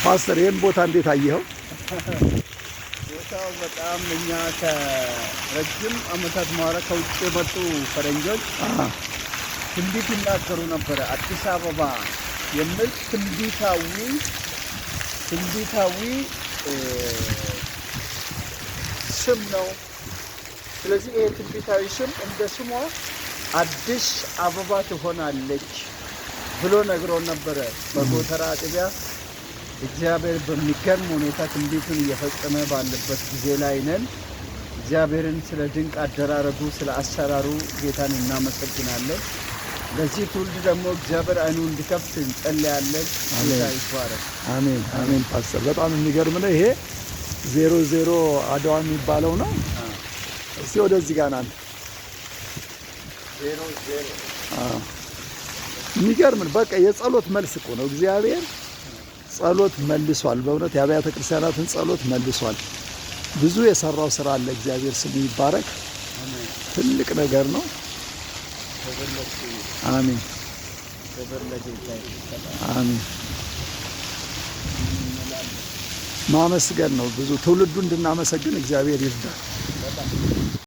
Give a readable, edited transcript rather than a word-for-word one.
ፓስተር፣ ይህን ቦታ እንዴት አየኸው? ቦታው በጣም እኛ ከረጅም ዓመታት በኋላ ከውጭ የመጡ ፈረንጆች ትንቢት ይናገሩ ነበረ። አዲስ አበባ የሚል ትንቢታዊ ስም ነው። ስለዚህ ይሄ ትንቢታዊ ስም እንደ ስሟ አዲስ አበባ ትሆናለች ብሎ ነግሮን ነበረ። በጎተራ አጥቢያ እግዚአብሔር በሚገርም ሁኔታ ትንቢቱን እየፈጸመ ባለበት ጊዜ ላይ ነን። እግዚአብሔርን ስለ ድንቅ አደራረጉ፣ ስለ አሰራሩ ጌታን እናመሰግናለን። ለዚህ ትውልድ ደግሞ እግዚአብሔር ዓይኑ እንዲከፍት እንጸልያለን። ጌታ ይባረክ። አሜን አሜን። ፓስተር፣ በጣም የሚገርም ነው። ይሄ 00 አድዋ የሚባለው ነው። እስቲ ወደዚህ ጋር ና። 00። የሚገርም ነው። በቃ የጸሎት መልስ እኮ ነው። እግዚአብሔር ጸሎት መልሷል። በእውነት የአብያተ ክርስቲያናትን ጸሎት መልሷል። ብዙ የሰራው ስራ አለ። እግዚአብሔር ስሙ ይባረክ። ትልቅ ነገር ነው። አሜን አሜን። ማመስገን ነው። ብዙ ትውልዱ እንድናመሰግን እግዚአብሔር ይርዳል።